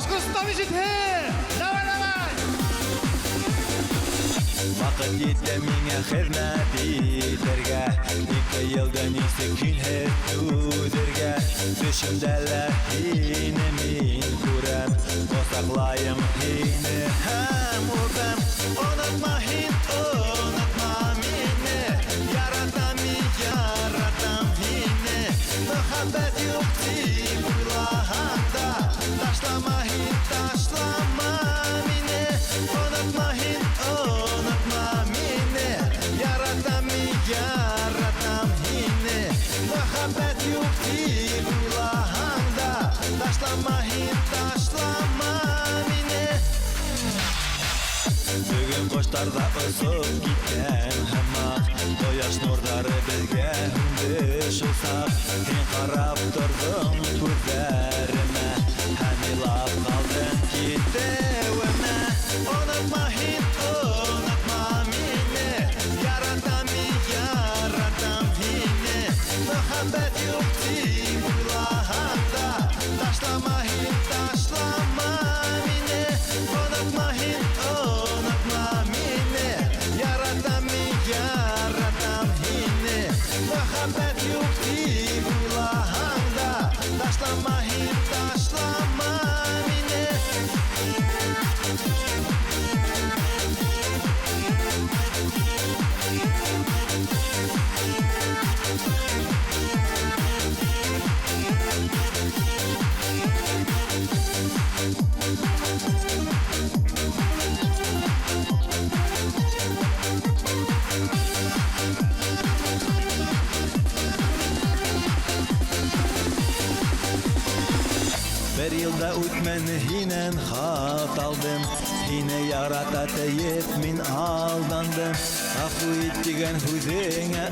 Башҡортостан ишетһен! Давай, давай! Ваҡыт етте миңә хеҙмәт итергә. 2 йылда нисек һинһеҙ түҙергә. Төшөмдә лә һине мин күрәм. Ҡосаҡлайым һине һәм үбәм. Онотма һин, онотма мине. Яратам мин, яратам һине. Мөхәббәт юҡ тип уйлаһаң да, ташлама һин, ташлама мине. Онотма һин, онотма мине. Яратам мин, яратам һине. Мөхәббәт юҡ тип уйлаһаң да, ташлама һин, ташлама мине. Бөгөн ҡоштар ҙа осоп киткән һымаҡ. Ҡояш нурҙары беҙгә һүнде шул саҡ. Һин ҡарап торҙоң күҙҙәремә һәм илап ҡалдың китеүемә. Онотма һин, онотма мине. Яратам мин, яратам һине. Мөхәббәт юҡ тип уйлаһаң да, ташлама һин, ташлама мине. Онотма һин, онотма мине. Яратам мин, яратам һине. Мөхәббәт юҡ тип уйлаһаң да, ташлама һин, ташлама мине. Бер йыл да үтмәне һинән хат алдым. Һине ярата тиеп мин алдандым. Ғәфү ит тигән һүҙеңә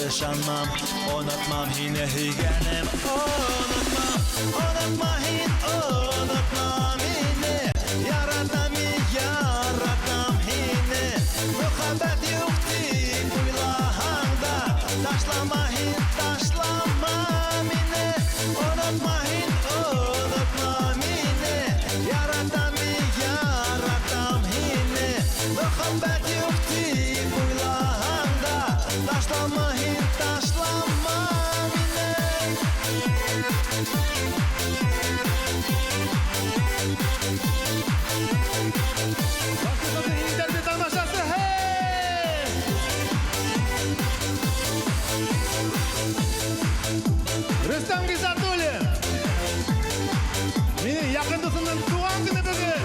ышанмам. Онотмам һине һөйгәнем, онотмам. Онотма һин, онотма мине. Яратам мин, яратам һине. Мөхәббәт юҡ тип уйлаһаң да, ташлама һин, ташлама мине. Онотма һин, онотма мине. Яратам мин, яратам һине. Мөхәббәт юҡ тип уйлаһаң да, ташлама һин, ташлама мине. Башҡортостандың иң дәртле тамашасы! Hey! Рөстәм Ғиззәтуллин! Минең яҡын дуҫымдың тыуған көнө бөгөн!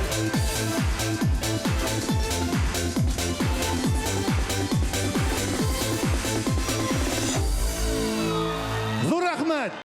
Ҙур рәхмәт!